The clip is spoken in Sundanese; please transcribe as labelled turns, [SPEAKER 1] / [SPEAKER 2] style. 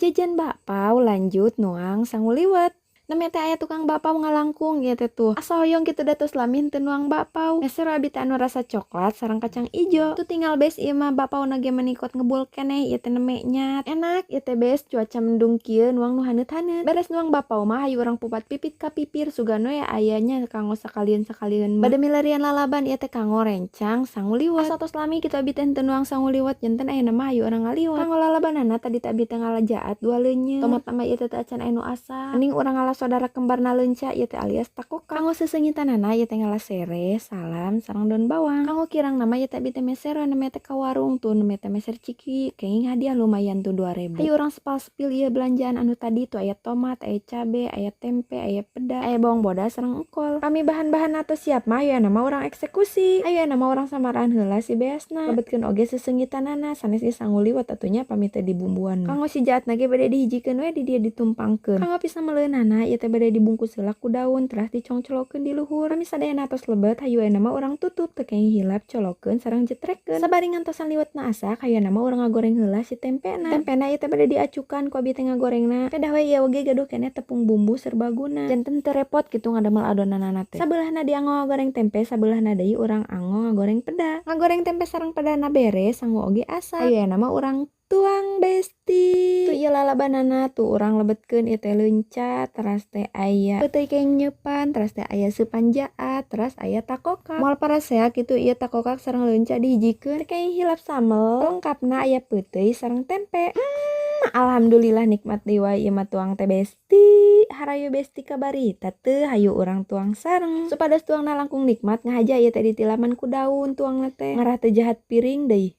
[SPEAKER 1] Jajan bakpao, lanjut nuang sangu liwet. Nembe teh aya tukang bakpao ngalangkung ieu teh tuh. Asa hoyong kitu da tos lami henteu nuang bakpao. Meser abi teh anu rasa coklat sareng kacang ijo. Tuh tinggal bes ieu mah bakpaona ge meuni kot ngebul keneh ieu teh nembe nyat. Enak ieu teh, bes, cuaca mendung kieu nuang nu haneut-haneut. Beres nuang bakpao mah, hayu urang pupat pipit ka pipir, sugan we aya nya kanggo sakalian-sakalian mah. Bade milarian lalaban ieu teh kanggo rencang sangu liwet. Asa tos lami kitu abi teh henteu nuang sangu liwet, janten ayeuna mah hayu urang ngaliwet. Kanggo lalabanana tadi teh abi teh ngala jaat dua leunyeun. Tomat mah ieu teh teu acan aya nu asak. Mending urang ngala saudara kembarna leunca ieu teh alias takokak. Kanggo seseungitanana ieu teh ngala sereh, salam sareng daun bawang. Kanggo kirangna mah ieu teh abi teh meser we nembe teh ka warung, tuh nembe teh meser ciki, kenging hadiah lumayan tuh 2000. Hayu urang sepal-sepil ieu belanjaan anu tadi tuh, aya tomat, aya cabe, aya tempe, aya peda, aya bawang bodas sareng engkol. Kami bahan-bahanna tos siap mah, ayeuna mah urang eksekusi. Ayeuna mah urang samaraan heula si beasna. Lebetkeun oge seseungitanana, sanes ieu sangu liwet atuh nya pami teu dibumbuan mah. Kanggo si jaatna ge bade dihijikeun we di dieu ditumpangkeun. Kanggo pisambeleunana ieu teh bade dibungkus heula ku daun, teras dicongcolokeun di luhur. Kami sadayana tos lebet, hayu ayeuna mah urang tutup, teu kenging hilap colokeun sareng jetrekeun. Sabari ngantosan liwetna asak, hayu mah urang ngagoreng heula si tempena. Tempena ieu teh bade diacukan ku abi teh ngagorengna. Pedah we ieu oge gaduh keneh tepung bumbu serbaguna. Janten teu repot kitu ngadamel adonanana teh. Sabeulahna dianggo ngagoreng tempe, sabeulahna deui urang anggo ngagoreng peda. Ngagoreng tempe sareng pedana beres, sangu oge asak. Hayu ayeuna mah urang tuang, besti. Tuh, ieu lalabanana tuh urang lebetkeun ieu teh leunca, teras teh aya peuteuy kenging nyeupan, teras teh aya seupan jaat, teras aya takokak. Moal parasea kitu ieu takokak sareng leunca dihijikeun, teu kenging hilap sambel. Lengkapna aya peuteuy sareng tempe. Alhamdulillah, nikmat deui wae ieu mah tuang teh, besti. Harayu besti kabarita teu? Hayu urang tuang sareng. Supados tuangna langkung nikmat, ngahaja ieu teh ditilaman ku daun tuangna teh. Ngarah teu jahat piring deui.